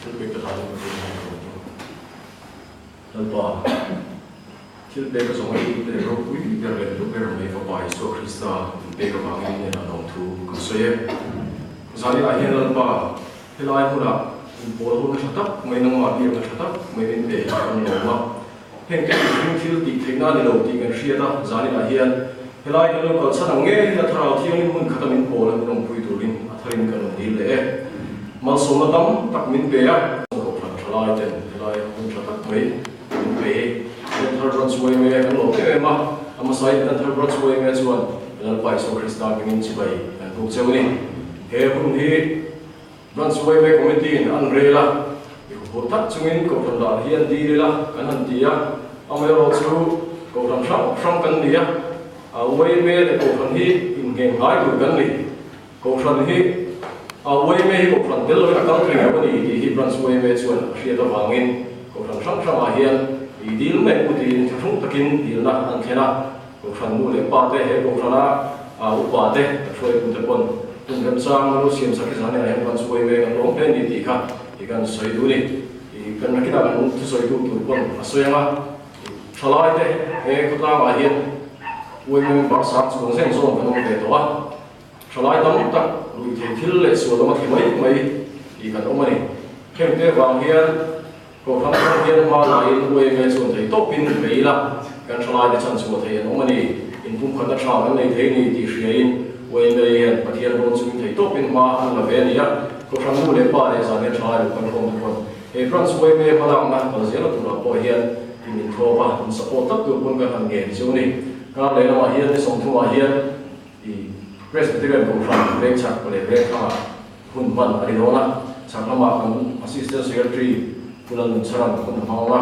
Thil pek ka hlan in Pathian hi ka rawn hmu. Lalpa, thil pek a zawng hi leh ropui ber leh hlu ber mai Fapa Isua Krista min pek avangin hnenah lawmthu kan sawi e. Zaninah hian Lalpa, helai hmunah inpawl hona tha tak mai nangmah biakna tha tak mai min pe hi kan lawm a. Heng te mihring thil tih theihna a ni lo tih kan hriat a, zaninah hian helai kan lo kal chhan ang ngei a Thlarau Thianghlim hmun khata min pawl a min awmpui turin a tharin kan rawn dil leh e. Malsawmna tam tak min pe a. Kohhran thalai ten helai hun tha tak mai min pe hi Pen thar branch uaime kan lawm em em a, a hmasain Pen thar branch uaime chuan Lalpa Isua Krista hmingin chibai kan buk cheu a ni. He hun hi Branch uaime Committee in an rel a, i huphurh tak chungin Kohhran dan hi an dil ila kan han ti a, amaherawh chu Kohhran hrang hrang kan ni a, uaime leh Kohhran hi inngheng ngai tur kan ni. Kohhran hi a uaime hi Kohhran tel loin a kal thei lo a ni tih hi Branch uaime chuan a hriat avangin Kohhran hrang hrangah hian i dil mek u tiin thlahrung takin dilna an thlen a. Kohhran nu leh pa te he Kohhrana upa te kan hruaitute pawn hun remchang lu siam sak hi zan inah hian Branch uaime kan lawm hle a ni tih kha i kan sawi duh a ni. I kan nakinah kan thusawitu tur pawn a sawi ang a. Thalai te he khawtlangah hian uaime member sang chhuang zeng zawng kan awm ve tawh a. Thalai tam tak ruihtheih thil leh sual lama thli mai mai tih kan awm a ni. Hengte vang hian Kohhran atang hian hma laiin UAMA chuan thei tawpin bei ila kan thalaite chan chhuah thei an awm a ni. Inpumkhatna tha kan nei thei ni tih hriain UAMA hian Pathian rawn chungin thei tawpin hma an la ve a ni a. Kohhran nu leh pa leh zan hian thalai lo kan hlawm te pawn he branch UAMA hmalakna kal zela turah pawh hian in inthlawp a, in support tak tur pawn kan han ngen chu a ni. Kar lehlamah hian ni sawmthumah hian I Presbyterian Kohhran veng chak leh veng thangah hun hman a ni dawn a, chhak lamah kan Assistant Secretary Pu Lalnuncharan hun a hmang ang a,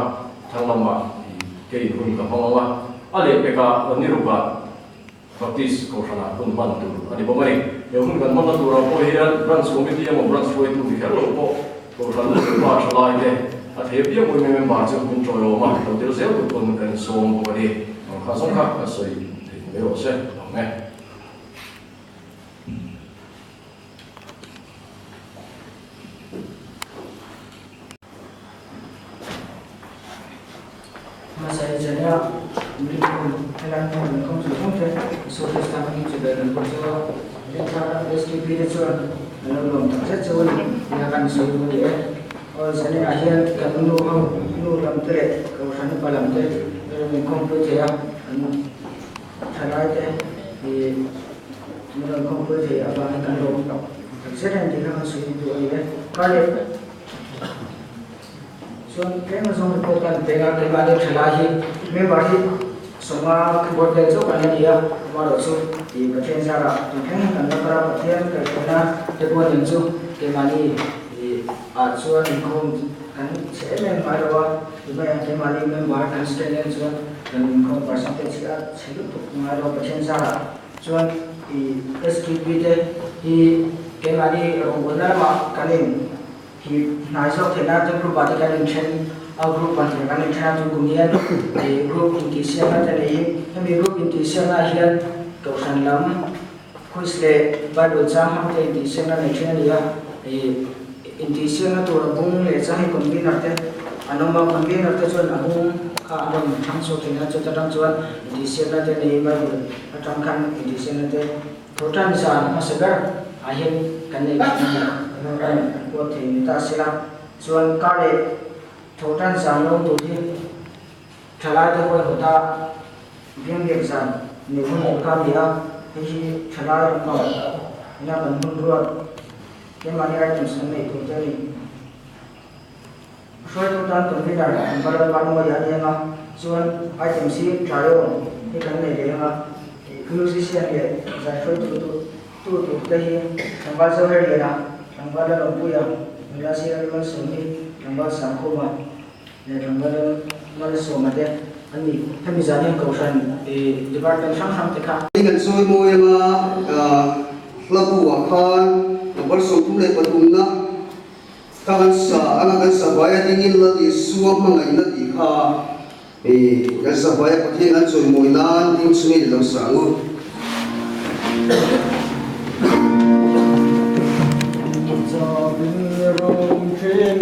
thlang lamah i kei hun ka hmang ang a, a lehpekah Oniruka Baptist Kohhranah hun hman tur a ni bawk a ni. He hun kan hmanna turah pawh hian Branch Committee emaw Branch hruaitu ni kher lo pawh Kohhran upa thalai te a thei apiang uime member chu min tawiawm a, lo tel zel tur pawn kan insawm bawk a ni. Ang kha zawng kha ka sawi thei mai rawh se ang e. Hmasa i zania Rinkhawm helai hmun an khawm chu zawng te Isua Krista hmangin chibai kan bawk cheu a, Rinthar STP te chuan an lo lawm tak zet cheu a ni tia kan sawi duh a ni e. Aw zaninah hian kan nu ho nu lam te leh Kohhran upa lam te rawn inkhawmpui thei a, kan thalai te i min rawn khawmpui thei avangin kan lawm tak zet a ni tih kha kan sawi duh a ni e. Karleh. Chuan tlem azawng report kan peng a, keimah leh thalai hi member hi sawma keyboard vel chauh kan la ni a, amaherawh chu ih Pathian zarah tun thleng hian kan la kal a, Pathian kaihhruaina te pawh nen chu keimahni ih ah chuan inkhawm kan chhe em em ngai lo a, tunah hian keimahni member kan stand en chuan kan inkhawm percentage hi a chhe lutuk ngai lo a, Pathian zarah chuan ih STP te hi keimahni rawngbawlna lamah kan in Hi hnai zawk theih nan chuan group ah te kan inthen a, group pahnih kan inthen a, tun kum hian ih group intihsiakna te neiin hemi group intihsiakna ah hian Kohhran lam quiz leh Bible chang hmang te intihsiakna nei thin a ni a, ih intihsiakna tur a bung leh chang hi convener te an awm a, convener te chuan a bung kha an rawn thlang chhuak thin a, chuta tang chuan intihsiakna te neiin Bible atang khan intihsiakna te Thu tan zan hmasa ber ah hian kan nei thin a ni. Kan kuat thei ni ta sela chuan kar leh tho tan zan lo tur hi thalai te huai hawta biangbiak zan nei hun tur kha a ni a, hei hi thalai lampang ina kan hun ruat keimahni items kan neih tur te a ni. Hruaitu tan convener an va lalpa nuai a ni ang a, chuan items hi trio hi kan nei ve ang a, musician leh zai hruaitu tu tu tur te hi tlangval Zoher Liana, tlangval Lalawmpuia, nula Sir Malsawmi, tlangval Sangkhuma leh tlangval Malsawma te an ni. Hemi zan hian Kohhran department hrang hrang te kha. Hei kan sawi mawi anga hla bu ah khan number 33 na Ka kan sa anga kan sa vai a dingin la tih sua hmangaihna tih kha i kan sa vai a Pathian kan chawimawi nan ding chungin i lo sa ang u. Zabin rum thin.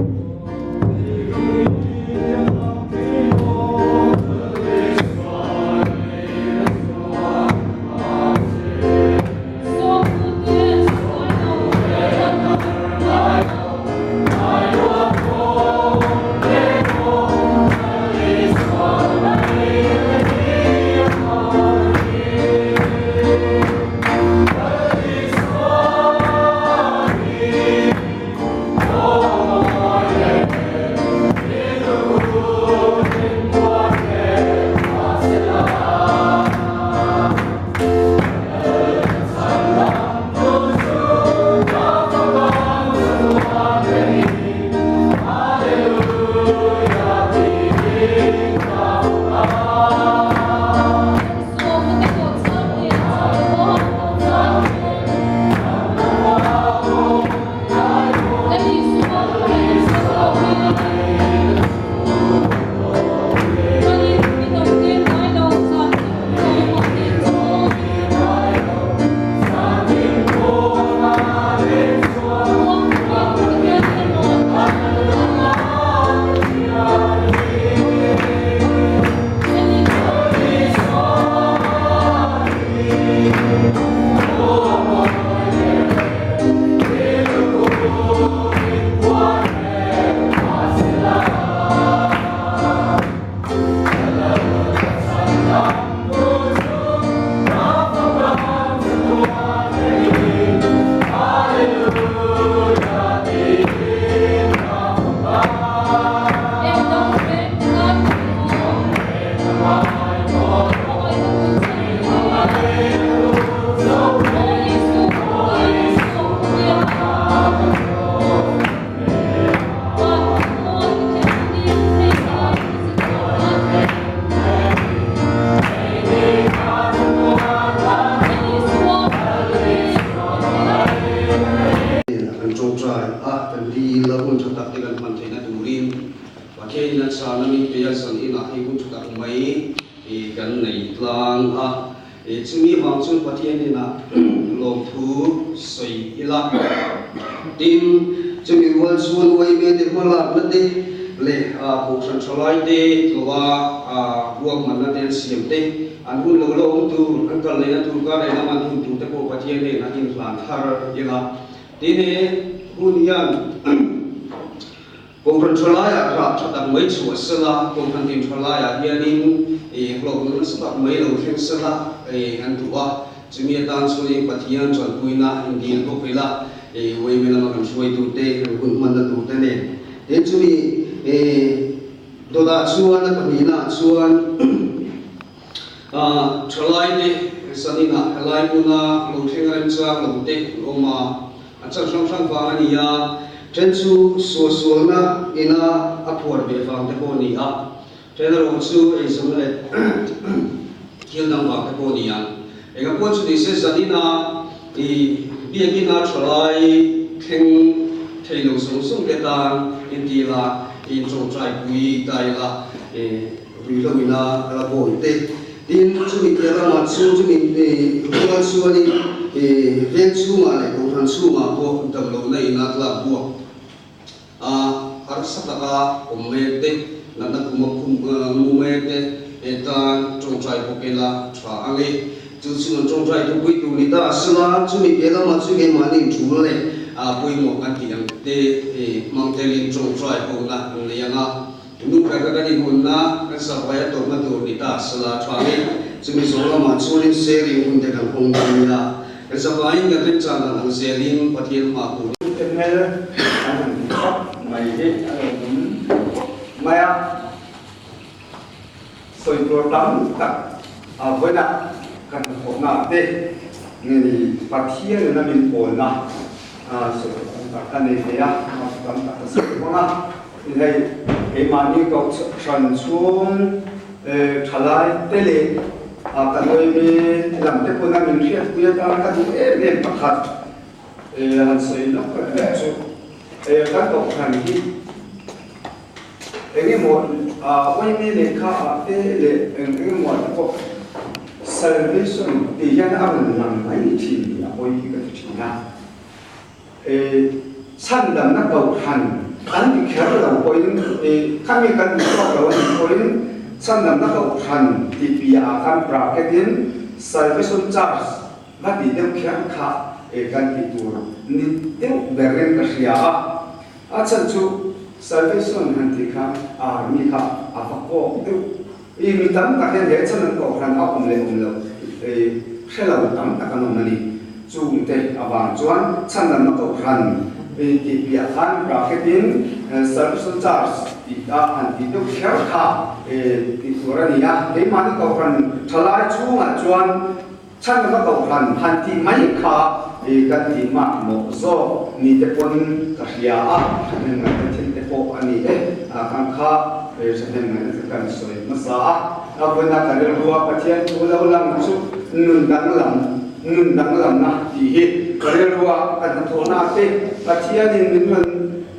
kan hman theihna turin Pathianin a chhana min pe a, zan inah hei hun tha tak mai kan nei tlang a. Chumi vang chuan Pathian inah lawmthu sawi ila. Tin, chumi rual chuan uaime te hmalakna te leh Kohhran Thalaite tlawha ruahmanna te an siam te, an hun lo la awm tur, an kal lehna tur kar leh lam an hun tur te pawh Pathian hnenah inhlan thar ila. Tin, he hun hian Kohhran thalaiah rah tha tak mai chhuah sela, Kohhran tin thalaiah hianin hlawkna nasa tak mai lo thleng sela an duh a. Chumi atan chuanin Pathian tanpuina in dil bawk ila, uaime lama kan hruaitute, kan hun hmanna turte nen. Tin, chumi dawtah chuan a pahnihnaah chuan thalaite zaninah helai hmuna lo thleng remchang lote an awm a. A chan hrang hrang vang a ni a, then chu suahsualna ina a phuar ve vang te pawh a ni a, then erawh chu eizawnna leh thil dang vang te pawh a ni ang. Enga pawh chu ni se, zanina i biakina thalai thleng thei lo zawng zawng te tan inti la, i intawngtaipui ta ila, ruihhlo ina la bawi te. Tin, chumi piah lamah chu chumi rual chuanin veng chhungah leh kohhran chhungah pawh damlohna in a tlak buak a, harsa taka awm mek te, natna khuma khum mu mek te tan tawngtai bawk ila tha ang e. Chu chu an tawngtai thupui tur ni ta a sela, chumi piah lamah chu keimahni tul leh pawimawh kan tih ang te hmang telin tawngtai hona an nei ang a. Nu kha ka kan inhawnna kan sahvai a tawpna tur ni ta sala tha in chumi zawh lamah chuanin sharing hun te kan hawng dawn nia. Kan sahvaiin kan remchang dan ang zelin Pathian hma tur. Tute hmel an han ti khawp mai hi a lo awm mai a, sawi tur tam tak a vawiinah kan hnathawhna te nge ni Pathian in a min pawlna sawi tur tam tak ka nei thei a, tam tak ka sawi bawk a. Hei keimahni koh hran chhung thalai te leh ka nuaimi lam te pawn a min hriatpui atan ka duh em em pakhat han sawi lawk ka duh chu kan kohhran hi eng emaw uaimi lehkha ah te leh eng emaw ah te pawh salvation tih hian a rawn lang mai thin hi a pawi hi ka ti thin a. Chhandamna kohhran an ti kher lo pawhin khami kan duh tawk lo a nih pawhin chhandamna kohhran tih piahah khan bracket in Salvation Church va tih deuh kher kha kan tih tur ni deuh berin ka hria a. A chhan chu Salvation han tih khan army kha a va kawk deuh. I mi tam tak hian he chhan an kohhran a awm leh awm loh hre lo tam tak an awm a ni. Chungte avang chuan chhandamna kohhran tih piah khan bracket in Salvation Church tih a han tih deuh kher kha tih tur a ni a. Keimahni kohhran thalai chhungah chuan chhandamna kohhran han tih mai kha kan tih makmawh zawk ni te pawn ka hria a, thahnemngaihna thil te pawh a ni e. Kan kha thahnemngaihna chu kan sawi hmasa a, a vawiina ka rilrua Pathian thu lo lang chu nun danglam, nun danglamna tih hi ka rilrua ka hnathawhna te Pathianin min rawn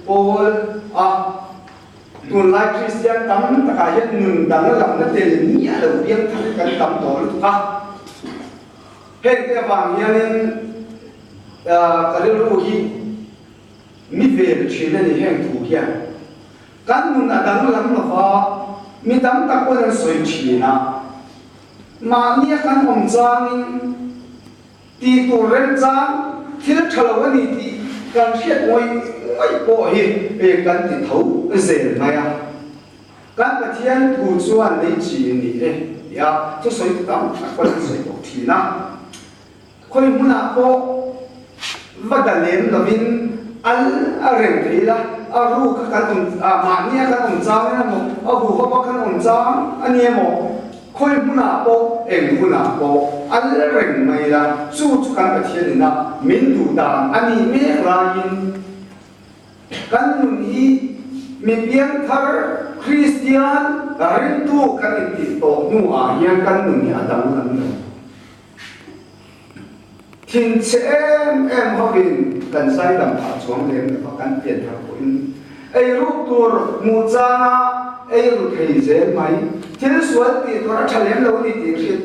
pawl a. Tunlai Kristian tam takah hian nun danglamna tel miah lo piang thar hi kan tam tawh lutuk a. Hengte avang hianin ka rilru hi mi vel thin a ni heng thu hian. Kan nun a danglam lova mi tam tak pawn an sawi thin a. Mahnia kan awm changin Tih tur remchang thil tha lo a ni tih kan hriat ngawih ngawih pawh hi kan ti tho zel mai a. Kan Pathian thu chuan lei chi ni e ti a, thusawi tu tam tak pawh an sawi tawh thin a. Khawi hmunah pawh va da lem lovin al a reng thei ila, a ruk a kan awm, mahni a kan awm chang emaw, a huhawp a kan awm chang a ni emaw, Khawi hmunah pawh, eng hunah pawh a la reng mai la, chu chu kan Pathian ina min duh dan a nih mek laiin kan nun hi mi piangthar Kristian ringtu kan intih tawh hnuah hian kan nun hi a danglam lo. Thinchhe em em hovin kan zaidam phah chuang lem lova kan pianthar pawhin. Eiruk tur hmuh changa ei ru thei zel mai. Thil sual tih tur a tha lem lo ni tih hriat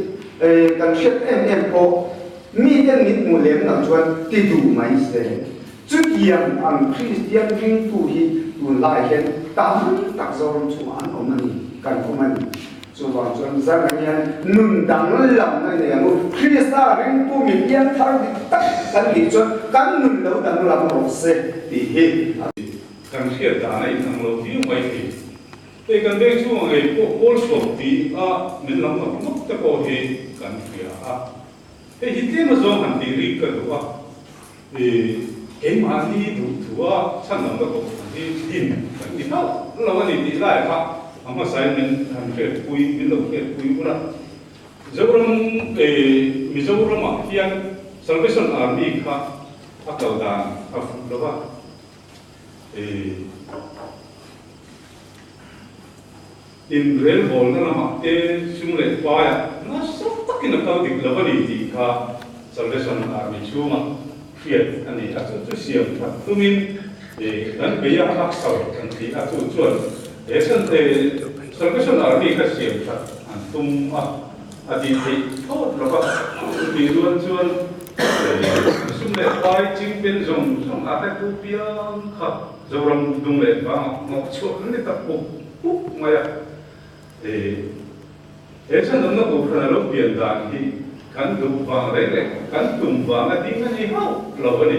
kan hriat em em pawh miten min hmuh lem loh chuan ti duh mai zel. Chutiang ang Kristian ringtu hi tunlai hian tam tak Zoram chungah an awm a ni, kan awm a ni. Chuvang chuan zan ang hian nun danglamna i nei ang u. Krista ringtu mi pianthar dik tak kan nih chuan kan nun lo danglam rawh se tih hi a. Kan hriat dan a inang lo viau mai thei. Hei kan veng chhungah ngei pawh pawl chhuak tih a min lam nawk nawk te pawh hi kan hria a. Hei hi tlem a zawng han tih rik ka duh a. Keimahni duhthua chhanlamna kohhran hi din kan ni hauh lo a ni tih lai kha a hmasain min han hriatpui, min lo hriatpui ula. Zoram, Mizoramah hian Salvation Army kha a kal dan a fuh lo va. Inrelbawlna lamah te sum leh paiah nasa takin a kal dik lo a ni tih kha Salvation Army chhungah hriat a ni a, chu chu siam that tumin kan bei a, Aksal kan ti a, chu chuan he Salvation Army kha siam that an tum a, a tih theih thlawt lo va, chutih rual chuan sum leh pai chingpen zawng zawng a hretu piang kha Zoram dung leh vangah ngawk chhuah an ni tak pup pup mai a. He chhanawmna kohhran a lo pian dan hi kan duh vang reng leh kan tum vanga ding a ni hauh lo a ni.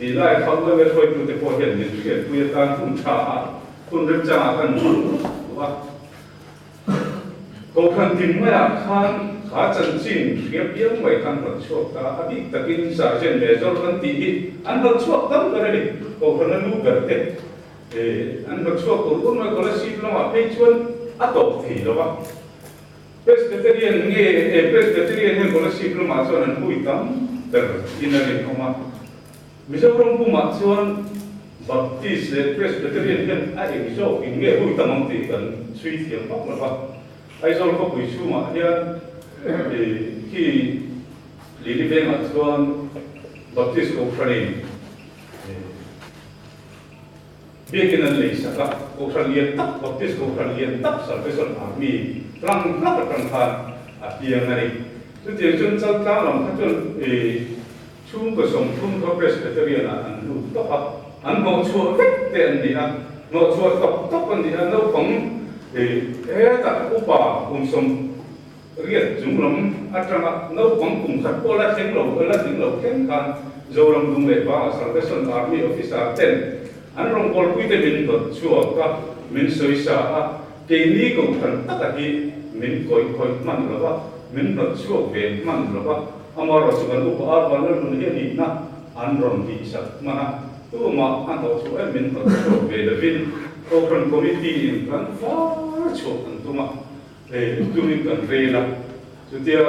Tih lai kha uaime hruaitute pawh hian min hriatpui atan hun tha a, hun remchangah kan hmang duh a. Kohhran tin maiah khan kha chanchin hria piang mai khan rawn chhuak ta, a bik takin Sergeant Major kan tih hi an rawn chhuak tam ber a ni. Kohhrana lu ber te an rawn chhuak tur ur mai, Kolasib lamah phei chuan a tawp thei lo va. Presbyterian nge Presbyterian hian Kolasib lamah chuan an hui tam ber in a rinawm a. Mizoram pumah chuan Baptist leh Presbyterian hian a eng zawk in nge hui tam ang tih kan chhui thiam vak lo va. Aizawl khawpui chhungah hian khi Lili vengah chuan Baptist Kohhranin biakin an lei sak a, Kohhran lian tak, Baptist Kohhran lian tak Salvation Army tlang hlak atang khan a piang a ni. Chutiang chuan Chaltlang lam kha chuan Chhungkaw 30 kha Presbyterian ah an lut tawp a, an hnawhchhuah vek te an ni a, hnawhchhuah tawp tawp an ni a, naupang hetah upa kum 80 chung lam atanga naupang kum khat pawh la thleng lo, la tling lo thleng khan Zoram dung leh vangah Salvation Army officer ten an rawngbawlpui te min dawt chhuak a, min sawisa a, keini kohhran taka hi min kawih khawih hman lo va, min hnawt chhuak ve hman lo va. Amaherawhchu chu kan upa ar van lalhmun hi a nihna an rawn tihsak hman a, tumah a hnawh chhuah em min hnawt chhuak ve lovin Kohhran Committee in kan var chhuah kan tum a, hei tumin kan rel a, chutia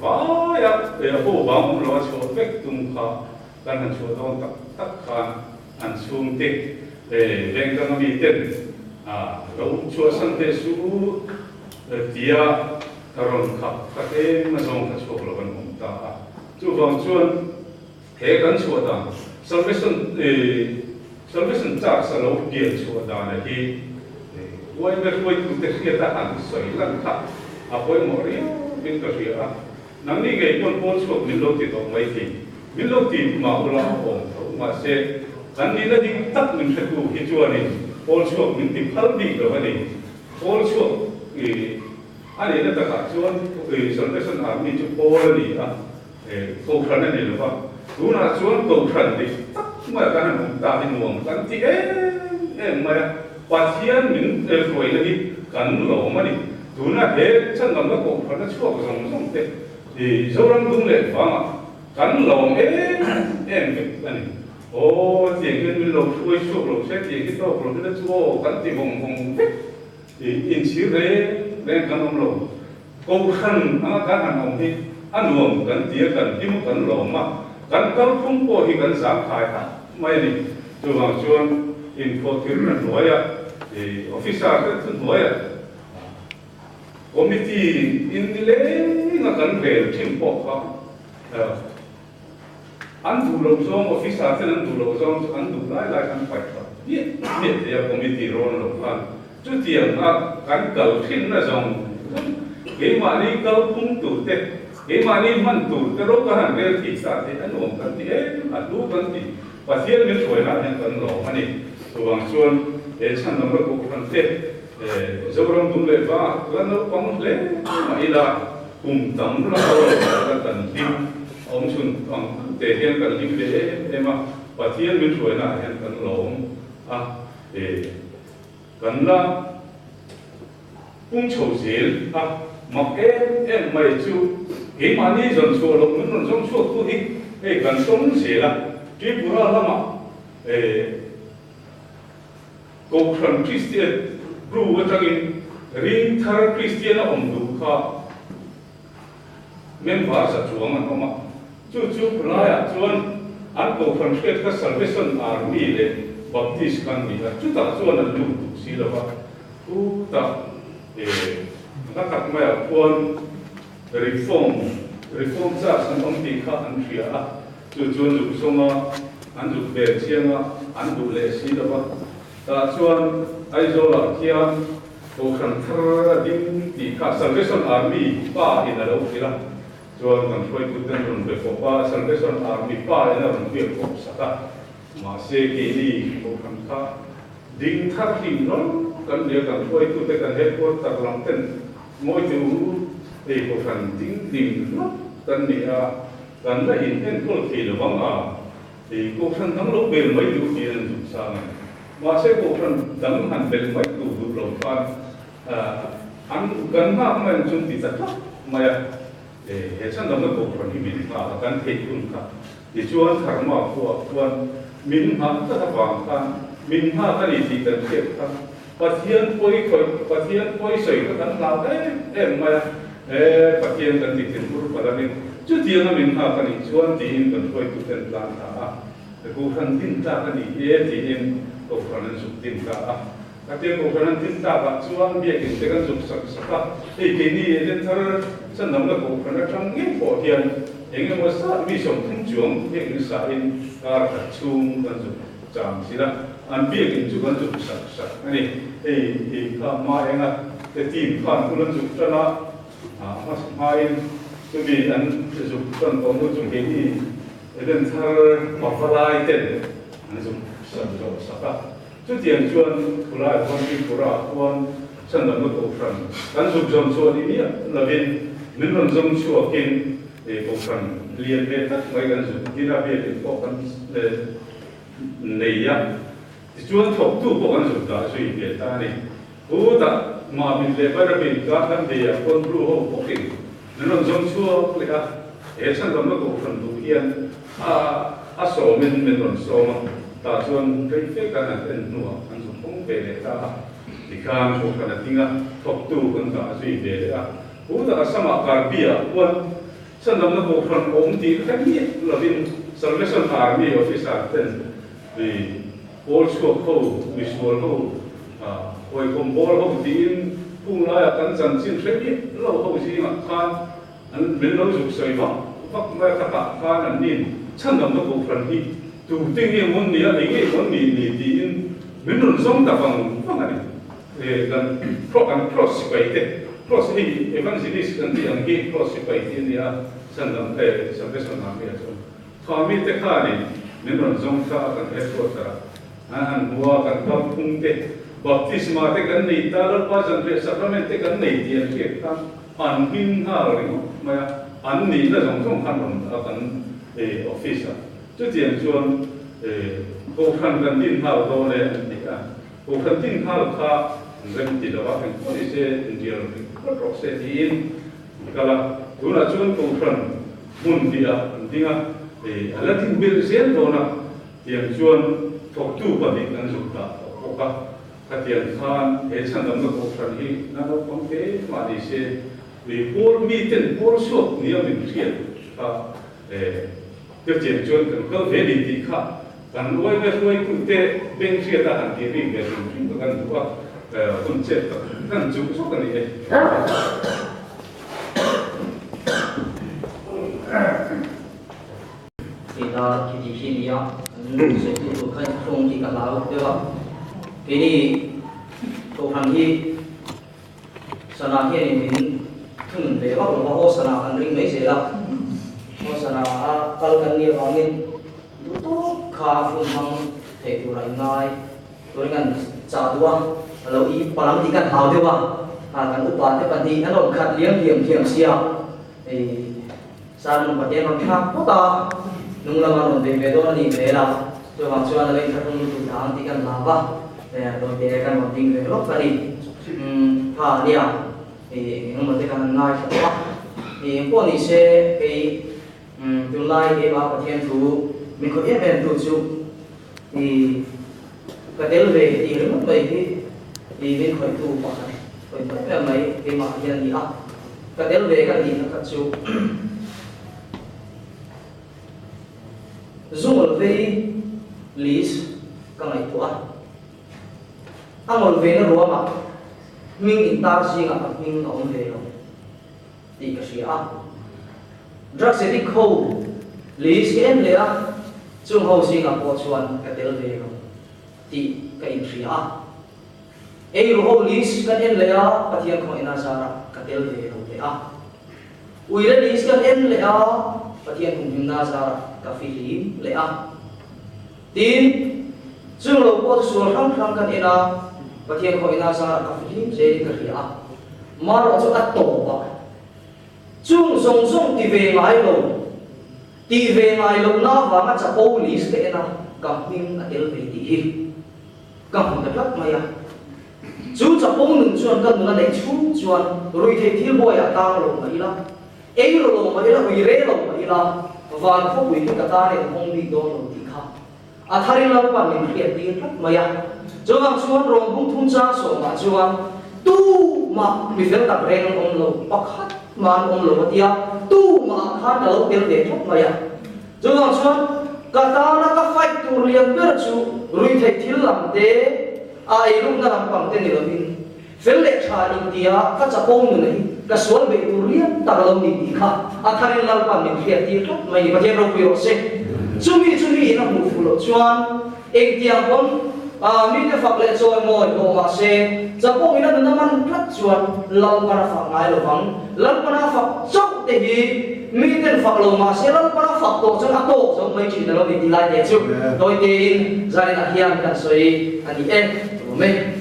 vaia a ho vang awm lo a chhuah vek tum kha kan han chhuah dawn tak tak khan an chhungte veng danga miten lo chhuahsan teh suh tia Ka rawn khap ka tlem a zawng kha chhuak lo an awm ta a. Chuvang chuan he kan chhuah dan Salvation Salvation Church a lo pian chhuah dan a hi uaime hruaitute hriat a han sawi lan kha a pawimawh riau in ka hria a. Nangni ngei pawn pawl chhuak min lo ti tawh mai thei. Min lo ti mah ula a awm tho. Mahse kan nihna dik tak min hretu hi chuanin pawl chhuak min ti phal bik lo a ni. Pawl chhuak A nihna takah chuan Salvation Army chu pawl a ni a, Kohhran a ni lo va. Tunah chuan Kohhran dik tak maia kan han awm ta hi nuam kan ti em em mai a, Pathian min hruaina hi kan lawm a ni. Tuna he chhandamna Kohhrana chhuak zawng zawng te Zoram dung leh vangah kan lawm em em vek a ni. Aw, tiang hian min lo hruai chhuak lo se, tiang hi tawk lo hi la chu aw kan ti vawng vawng vek. Inchhir reng reng kan awm lo. Kohhran anga kan han awm hi a nuam kan ti a, kan hlim a, kan lawm a, kan kalphung pawh hi kan zangkhai hah mai a ni. Chuvang chuan inkhawhtirna hnuaiah, officer te chu hnuaiah committee in nilenga kan rel thin pawh kha an duh loh zawng, officer ten an duh loh zawng chu an duh lai lai kan paih tawh. miah miah thei a committee rawn lo khan chutiang a kan kal thinna zawng zawng keimahni kal phung tur te keimahni hman tur te ro kan han rel thei sa te a nuam kan ti em a hlu kan ti Pathian min hruaina ah hian kan lawm a ni. Chuvang chuan he chhandamna kohhran te Zoram dum leh vangah la naupang hle mah ila kum tam la ho lo ah la kan hlim a awm chhun ang te hian kan hlim ve em em a, Pathian min hruaina ah hian kan lawm a, kan la pung chho zel a, mak em em mai chu keimahni zawn chhuah loh min rawn zawng chhuak tu hi hei kan tawng zel a, Tripura lamah Kohhran Kristian Bru atangin ring thar Kristian a awm duh kha member za chuang an awm a. Chu chu khulaiah chuan an Kohhran hriat kha Salvation Army leh Baptist kha an ni a, chutah chuan an lut duh si lo va. Chutah hla khat maiah khuan Reform, Reform Church an awm tih kha an hria a. Chu chuan zuk zawng a, an zuk vel chiang a, an duh leh si lo va. Tah chuan Aizawlah khian Kohhran thar a ding tih kha Salvation Army pa in a lo hrilh a. Chuan kan hruaituten rawn be pawp a, Salvation Army pa in a rawn biak pawp sak a. Mahse keini Kohhran kha ding thar hlim rawng kan nia, kan hruaitute kan headquarter lam ten ngawi teh u, hei Kohhran ding hlim rawng kan ni a. Kan la in enkawl thei lo vang a, ei Kohhran dang lo bel mai duh tiin an zuk sang a ni. Mahse Kohhran dang han bel mai tur duh lo khan an kan nghak mai ang chung ti ta tlat mai a, he chhandamna Kohhran hi min nghak a, kan theih hun kha. Tichuan Tharma khuaah khuan min nghah tlat avang khan min nghak a ni tih kan hriat kha Pathian pawi khawih, Pathian pawi sawi kha kan hlau em em mai a, e Pathian kan ti thinhur palh a ni, chutianga min nghak a nih chuan tiin kan hruaituten tlan ta a, Kohhran din tlak a ni e tiin Kohhran an zuk din ta a, khatia Kohhran an din tlakah chuan biakin te kan zuk sak sak a, hei keini Eden thar chandamna Kohhran atang ngei pawh hian eng emaw zat mi 30 chuang biakin sahin kar khat chhung kan zuk Chang si la, an biakin chu kan zuk sak sak a ni. Hei hi kha hma enga te team khan hun an zuk tan a, hmasa hmain chumi an zuk tan tawh hnu chu keini Eden thar pavalai ten an zuk sak zawh sak a. Chutiang chuan khulai khuan Tripura khuan chhandamna kohhran kan zuk zawm chhuah ni miah lovin min rawn zawm chhuakin kohhran lian ve tak mai kan zuk din a, biakin pawh kan nei a, tichuan thawktu pawh kan zuk dah zui ve ta a ni. Pu dah Mamit leh Bairabin kar kan bei ah khawn Bru ho bawkin min rawn zawm chhuak leh a, he chhandamna kohhran duh hian a a sawmin min rawn sawm a, tah chuan rei fe kan han en hnuah kan zuk hawng ve leh ta a, tikhan kohhran a ding a, thawktu kan dah zui ve leh a, Pu dah Assam-ah Karbi-ah khuan Chhandamna kohhran awm tih hre miah lovin Salvation Army officer ten mi pawl chhuak ho, misual ho, hawikhawm bawl ho tiin hung laiah kan chanchin hre miah lo ho zingah khan an min lo zuk sawi vak vak mai a, khatah khan an nin chhandamna kohhran hi tute nge mawn ni a, eng nge mawn ni ni tiin min rawn zawng ta vang vang a ni. Kan an cross sipai te, cross hei evangelist kan tih ang hi cross sipai tih a ni a, chhandam salvation army ah chuan Thami te khanin min rawn zawng kha a kan headquarter ah an han hmu a, kan kal phung te, baptisma te kan nei ta, Lalpa zanriah sacrament te kan nei tih an hriat kha an hming nghal ringawt mai a, an nihna zawng zawng khan rawn a kan office ah chutiang chuan kohhran kan din nghal dawn e an ti a. Kohhran tin nghal kha an rem ti lo a, engpawh ni se inrial ringawt rawh se tiin an kal a. Tunah chuan kohhran hmun tihah an ding a, hei a la din belh zel dawn a, tiang chuan thawktu pahnih kan zuk dah tawh bawk a. Khatiang khan he chhandamna kohhran hi na naupang te mah ni se, mi pawl miten pawl chhuak nia min hriat kha Chutiang chuan kan kal ve ni tih kha kan uai ve hruaitute beng hriata han tih rik ve hrim hrim kha kan duh a, hun chet tak kan chuh zawk a ni e. Tina thiti hi nia. Sawitu tur kha inthlahrung tih ka hlau deuh a. Keini Kohhran hi Sana hianin min thunun ve vak lo va, aw Sana kan ring mai zel a. Aw Sana a kal kan nih avangin duh tawk kha hun hmang thei tura inngai turin kan chah duh a, a lo i palang tih kan hlau deuh a, kan upa te pahnih an rawn khat liam liam thiam sia. Hei Sermon Pathian rawn thlak phawt a, hnung lama rawn bei ve dawn a nih hmel a, chuvang chuan a lo inthlahrung lutuk dah ang tih kan hlau a, tawite kan rawn ding ve lawk a ni. Tha a nia, hei eng eng emaw te kan han ngaithla tawh a, hei eng pawh ni se hei tunlai keimah Pathian thu min khawih em em tu chu hei ka tel ve tih ringawt mai hi hei min khawihtu pakhat khawih em em mai keimah hian a ni a. Ka tel ve ka tihna kha chu Zungawl vei list ka ngaihtuah a, a ngawl veina ruamah hming intar zingah ka hming a awm ve lo tih ka hria a. Drugs addict ho list ka en leh a, chung ho zingah pawh chuan ka tel ve lo tih ka inhria a. Ei ru ho list kan en leh a, Pathian khawngaihna zarah ka tel ve lo leh a. Uire list kan en leh a, Pathian humhimna zarah ka fihlim leh a. Tin, chung lo pawh chu sual hrang hrang kan en a, Pathian khawngaihna zarah ka fihlim zelin ka hria a. Marawh chu a tawp a, chung zawng zawng ti ve ngai lo, tih ve ngai lohna avanga chapo list ka en a, ka hming a tel ve tih hi. Ka hmu ta tlat mai a. Chu chapo nun chuan ka nun a neih chhung chuan ruihtheih thil buaiah tang lo mah ila, ei ro lo mah ila, ui re lo mah ila, van khawpui hi ka tan a inhawng bik dawn lo tih kha a tharin Lalpan min hriat tir tlat mai a. Chuvang chuan rawn bung thum chang sawmah chuan tumah mi fel tak reng an awm lo, pakhat mah an awm lo a tia, tumah khan ka lo tel ve tlat mai a. Chuvang chuan ka tana ka fight tur lian ber chu ruihtheih thil lam te, a eirukna lampang te ni lovin fel leh tha intia ka chapo nun hi ka sual beih tur lian tak a lo ni tih kha a tharin Lalpan min hriat tir tlat mai ni. Pathian ropui rawh se. Chumi chu mi in a hmuh fuh loh chuan engtiang pawn mite fak leh chawi mawi hlawh mah se chapo in a nun a man tlat chuan Lalpan a fak ngai lovang. Lalpan a fak chauh te hi miten fak lo mah se Lalpan a fak tawh chuan a tawk zo mai thin a lo ni tih lai te chu tawi tein zaninah hian kan sawi a ni e. Amen.